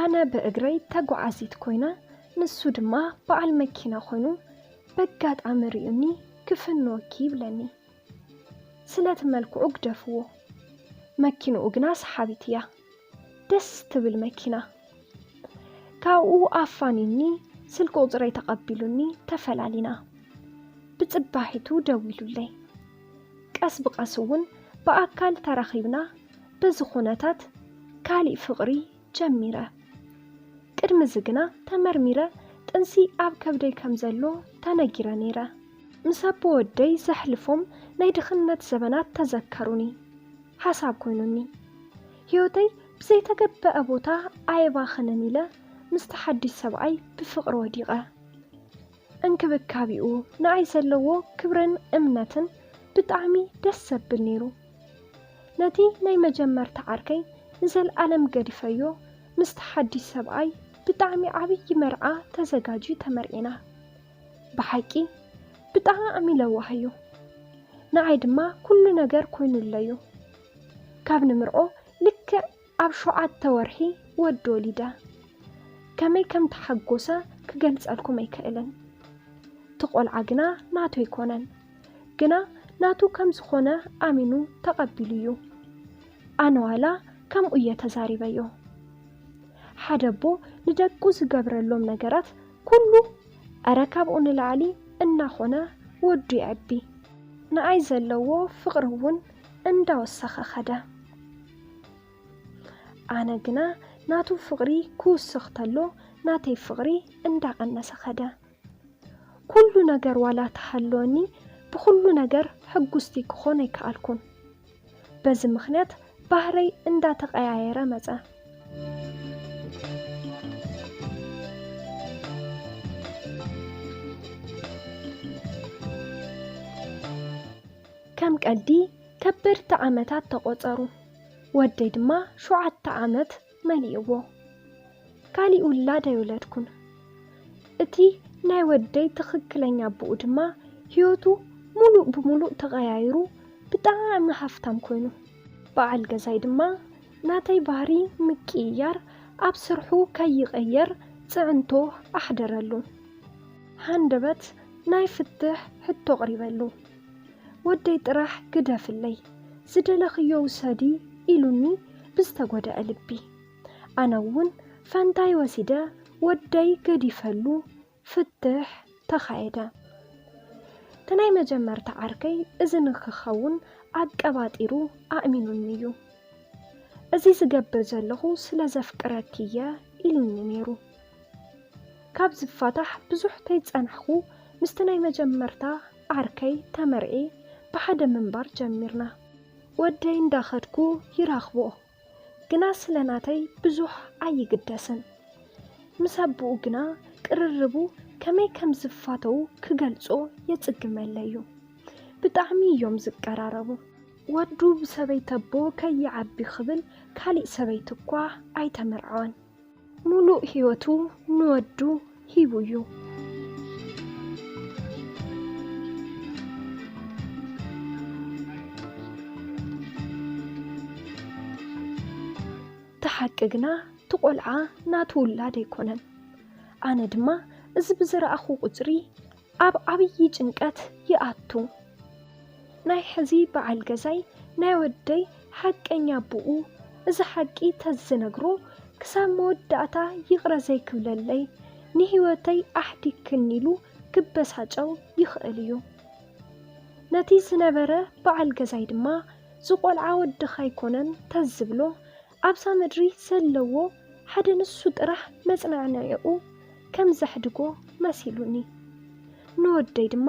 ኣነ ብእግረይ ተጓዓዚት ኮይነ፣ ንሱ ድማ በዓል መኪና ኮይኑ በጋጣሚ ሪኡኒ ክፍንወኪ ይብለኒ። ስለቲ መልክዑ ግደፍዎ፣ መኪንኡ ግና ሰሓቢት እያ። ደስ ትብል መኪና። ካብኡ ኣፋኒኒ ስልኪ ቁፅረይ ተቐቢሉኒ ተፈላሊና። ብፅባሒቱ ደዊሉለይ። ቀስ ብቐስ እውን ብኣካል ተራኺብና። በዚ ኩነታት ካሊእ ፍቕሪ ጀሚረ። ቅድሚ እዚ ግና ተመርሚረ ጥንሲ ኣብ ከብደይ ከም ዘሎ ተነጊረ ነይረ። ምስ ኣቦ ወደይ ዘሕልፎም ናይ ድኽነት ዘበናት ተዘከሩኒ። ሓሳብ ኮይኑኒ። ህይወተይ ብዘይተገበአ ቦታ ኣየባኽንን ኢለ ምስቲ ሓድሽ ሰብኣይ ብፍቕሪ ወዲቐ። እንክብካቤኡ ንኣይ ዘለዎ ክብርን እምነትን ብጣዕሚ ደስ ዘብል ነይሩ። ነቲ ናይ መጀመርታ ዓርከይ ንዘለኣለም ገዲፈዮ ምስቲ ሓድሽ ሰብኣይ ብጣዕሚ ዓብዪ መርዓ ተዘጋጅዩ ተመርዒና። ብሓቂ ብጣዕሚ ለዋህ እዩ። ንዓይ ድማ ኩሉ ነገር ኮይኑለዩ። ካብ ንምርዖ ልክዕ ኣብ ሸውዓተ ወርሒ ወዲ ወሊደ። ከመይ ከም ተሓጎሰ ክገልጸልኩም ኣይክእልን። እቲ ቆልዓ ግና ናቱ ኣይኮነን። ግና ናቱ ከም ዝኾነ ኣሚኑ ተቐቢሉ እዩ። ኣነ ዋላ ከምኡ እየ ተዛሪበዮ። ሓደ ኣቦ ንደቁ ዝገብረሎም ነገራት ኩሉ፣ እረ ካብኡ ንላዕሊ እናኾነ ወዱ የዕቢ። ንኣይ ዘለዎ ፍቕሪ እውን እንዳወሰኸ ኸደ። ኣነ ግና ናቱ ፍቕሪ ክውስኽ ተሎ ናተይ ፍቕሪ እንዳቐነሰ ኸደ። ኩሉ ነገር ዋላ ተሃለወኒ፣ ብኹሉ ነገር ሕጉስቲ ክኾን ኣይከኣልኩን። በዚ ምኽንያት ባህረይ እንዳተቐያየረ መጸ። ከም ቀልዲ ከበድቲ ዓመታት ተቖጸሩ። ወደይ ድማ ሸውዓተ ዓመት መሊእዎ። ካሊእ ውላድ ኣይወለድኩን። እቲ ናይ ወደይ ትኽክለኛ ኣቦኡ ድማ ህይወቱ ሙሉእ ብሙሉእ ተቐያይሩ ብጣዕሚ ሃፍታም ኮይኑ። በዓል ገዛይ ድማ ናተይ ባህሪ ምቅይያር ኣብ ስርሑ ከይቕየር ጽዕንቶ ኣሕደረሉ። ሃንደበት ናይ ፍትሕ ሕቶ ኣቕሪበሉ። ወደይ ጥራሕ ግደፍለይ፣ ዝደለኽዮ ውሰዲ ኢሉኒ ብዝተጎድኣ ልቢ። ኣነ እውን ፈንታይ ወሲደ ወደይ ገዲፈሉ ፍትሕ ተኻየደ። እቲ ናይ መጀመርታ ዓርከይ እዚ ንክኸውን ኣቀባጢሩ ኣእሚኑኒ እዩ። እዚ ዝገብር ዘለኹ ስለ ዘፍቅረኪ እየ ኢሉኒ ነይሩ። ካብ ዝፋታሕ ብዙሕ ተይጸናሕኩ ምስቲ ናይ መጀመርታ ዓርከይ ተመርዕየ ብሓደ ምንባር ጀሚርና። ወደይ እንዳኸድኩ ይራኽቦ፣ ግና ስለ ናተይ ብዙሕ ኣይግደስን። ምስ ኣቦኡ ግና ቅርርቡ ከመይ ከም ዝፋተዉ ክገልጾ የጽግመለይ እዩ። ብጣዕሚ እዮም ዝቀራረቡ። ወዱ ብሰበይቲ ኣቦ ከይዓቢ ክብል ካሊእ ሰበይቲ እኳ ኣይተመርዓወን። ሙሉእ ህይወቱ ንወዱ ሂቡ እዩ። እቲ ሓቂ ግና እቲ ቆልዓ ናቱ ውላድ ኣይኮነን። ኣነ ድማ እዚ ብዝረኣኹ ቁጽሪ ኣብ ዓብዪ ጭንቀት ይኣቱ። ናይ ሕዚ በዓል ገዛይ ናይ ወደይ ሓቀኛ ኣቦኡ እዚ ሓቂ ተዝነግሮ ክሳብ መወዳእታ ይቕረ ዘይክብለለይ ንህይወተይ ኣሕዲግክኒ ኢሉ ክበሳጨው ይኽእል እዩ። ነቲ ዝነበረ በዓል ገዛይ ድማ ዝቖልዓ ወድኻ ኣይኮነን ተዝብሎ ኣብዛ ምድሪ ዘለዎ ሓደ ንሱ ጥራሕ መጽናዕንዒኡ ከም ዘሕድጎ መሲሉኒ። ንወደይ ድማ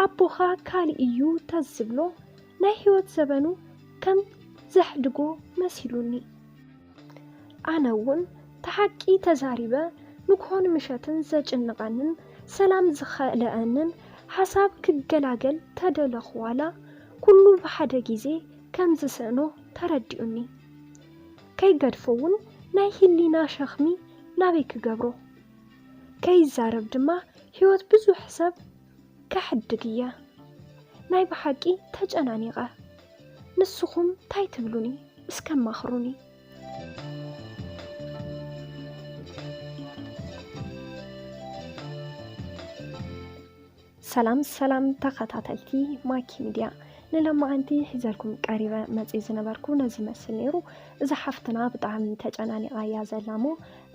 ኣቦኻ ካልእ እዩ ተዝብሎ ናይ ህይወት ዘበኑ ከም ዘሕድጎ መሲሉኒ። ኣነ እውን ተሓቂ ተዛሪበ ንግሆን ምሸትን ዘጭንቐንን ሰላም ዝኸልአንን ሓሳብ ክገላገል ተደለኹ ዋላ ኩሉ ብሓደ ግዜ ከም ዝስእኖ ተረዲኡኒ። ከይገድፎ እውን ናይ ህሊና ሸኽሚ ናበይ ክገብሮ? ከይዛረብ ድማ ህይወት ብዙሕ ሰብ ከሕድግ እየ። ናይ ብሓቂ ተጨናኒቐ። ንስኹም ታይ ትብሉኒ? እስከ ኣማኽሩኒ። ሰላም ሰላም ተኸታተልቲ ማኪ ሚድያ፣ ንሎማዓንቲ ሒዘልኩም ቀሪበ መፅእ ዝነበርኩ ነዚ መስል ነይሩ። እዛ ሓፍትና ብጣዕሚ ተጨናኒቓ እያ ዘላ እሞ፣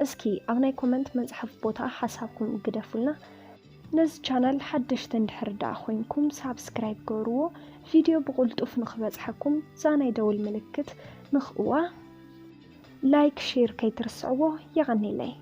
እስኪ ኣብ ናይ ኮመንት መፅሓፍ ቦታ ሓሳብኩም ግደፉልና። ነዚ ቻናል ሓደሽቲ እንድሕር ደኣ ኮይንኩም ሳብስክራይብ ገርዎ፣ ቪድዮ ብቕልጡፍ ንኽበፅሐኩም እዛ ናይ ደውል ምልክት ንኽእዋ፣ ላይክ ሼር ከይትርስዕዎ። የቐኒለይ።